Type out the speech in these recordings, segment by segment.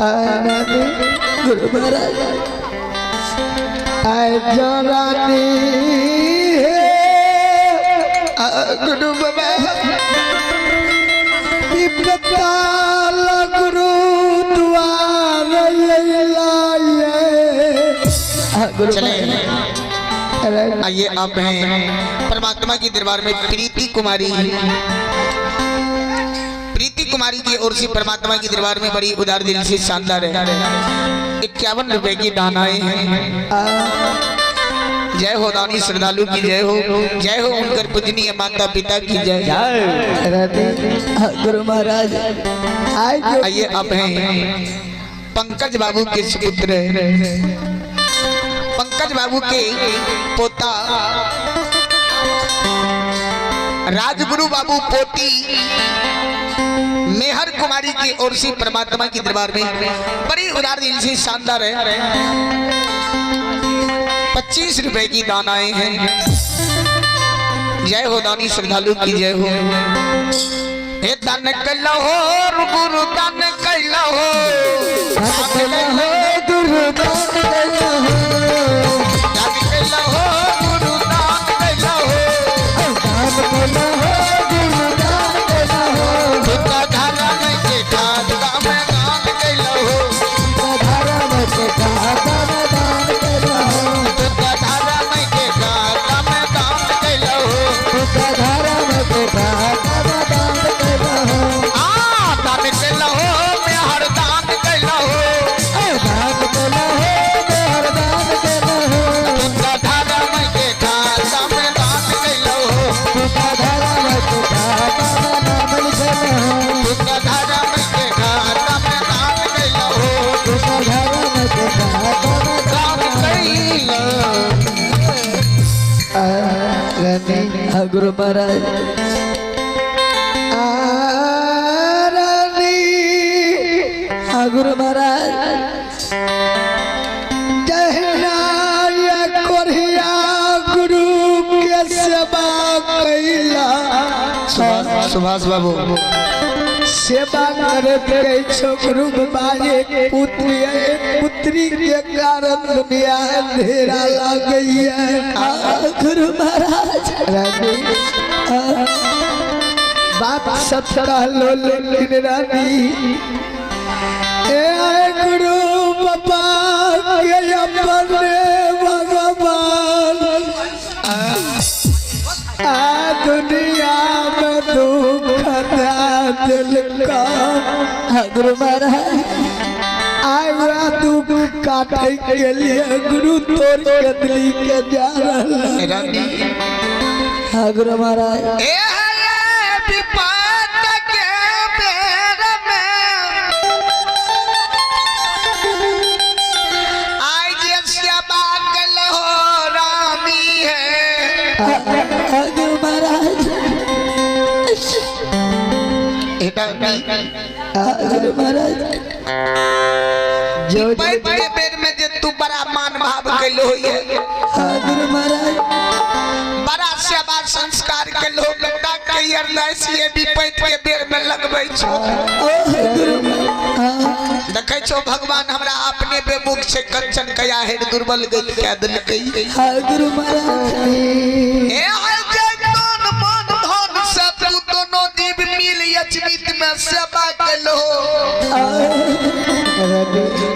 गुरु महाराज आय जरानी गुरु बाबा विपताल गुरु द्वार गुरु चले आइए आप हैं परमात्मा के दरबार में प्रीति कुमारी। प्रीति कुमारी की ओर से परमात्मा के दरबार में बड़ी उदार दिल से शानदार है 51 रुपए की दान आए हैं। जय हो दानी श्रद्धालु की जय हो, जय हो उनकर पूजनीय माता पिता की जय। गुरु महाराज आइए आप हैं पंकज बाबू के सुपुत्र, पंकज बाबू के पोता राजगुरु बाबू पोती मेहर कुमारी की ओर से परमात्मा के दरबार में बड़ी उदार दिल से शानदार है 25 रुपए की दान आए हैं। जय हो दानी श्रद्धालु की जय हो। हे दान कैला हो गुरु दान कैला हो, गुरु दान कैला हो, दान कैला हो गुरु दान कैला हो, दान कैला हो गुरु दान कैला हो, तुका धारा में के खाता में दान कैला हो, धारा में के खाता में दान कैला हो, तुका धारा में के खाता में दान कैला हो, तुका धारा में के खाता में दान कैला हो, आ दान कैला हो मैं हर दान कैला हो, दान कैला हो मैं हर दान कैला हो, तुका धारा में के खाता में दान कैला हो, तुका धारा में के खाता में नाम लिखल हो, तुका धारा में के खाता में दान कैला हो, तुका धारा में के खाता में दान कैला। गुरु महाराज गुरु महाराज जहना कोरिया गुरु के सेवा कैला, सुभाष बाबू सेवा करत गई छो गुरु बाबा एक पुत्री एक पुत्री के कारण दुनिया अंधेरा लाग गई है। गुरु महाराज बात सच कहलो लेकिन रानी ए गुरु बाबा के अपने भगवान आ दुनिया में दुख दिल का। गुरु महाराज आया दुख काटे के लिए गुरु तोड़ के दिली के जा रहा। गुरु महाराज ए विपत के बेर में आई जे सेवा कल हो रामी है। गुरु महाराज गुरु महाराज जो विपत के बेर में जे तू बड़ा मान भाव कैलो होइए, गुरु महाराज बड़ा सेवा संस्कार के लोग बेटा के अरदास ये विपत के बेर में लगबै छो। गुरु देखै छो भगवान हमरा अपने बेमुख से कंचन कया हेड दुर्बल गति कह देलकै। गुरु महाराज ए हर जय तन मन धन से तू दोनों जीव मिल अचमित में सेवा कैलो।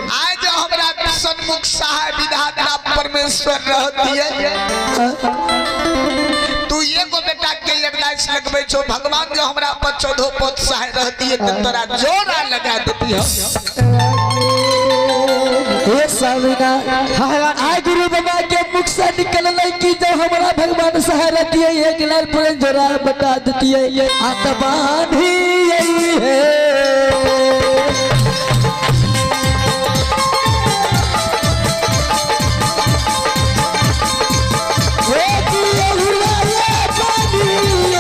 आज जो हमरा सन्मुख सहाय विधाता परमेश्वर रहतिए, तू एगो बेटा के अरदास लगबै छो भगवान जो हमरा पर 14 पद सहाय रहतिए त तोरा जोड़ा लगा देती हो। हे स्वामीना आय गुरु बाबा के मुख से निकल कि जब हमारा भगवान सहारा दिए एक लाल पूरे जोड़ा बता देती है आतबान ही यही है।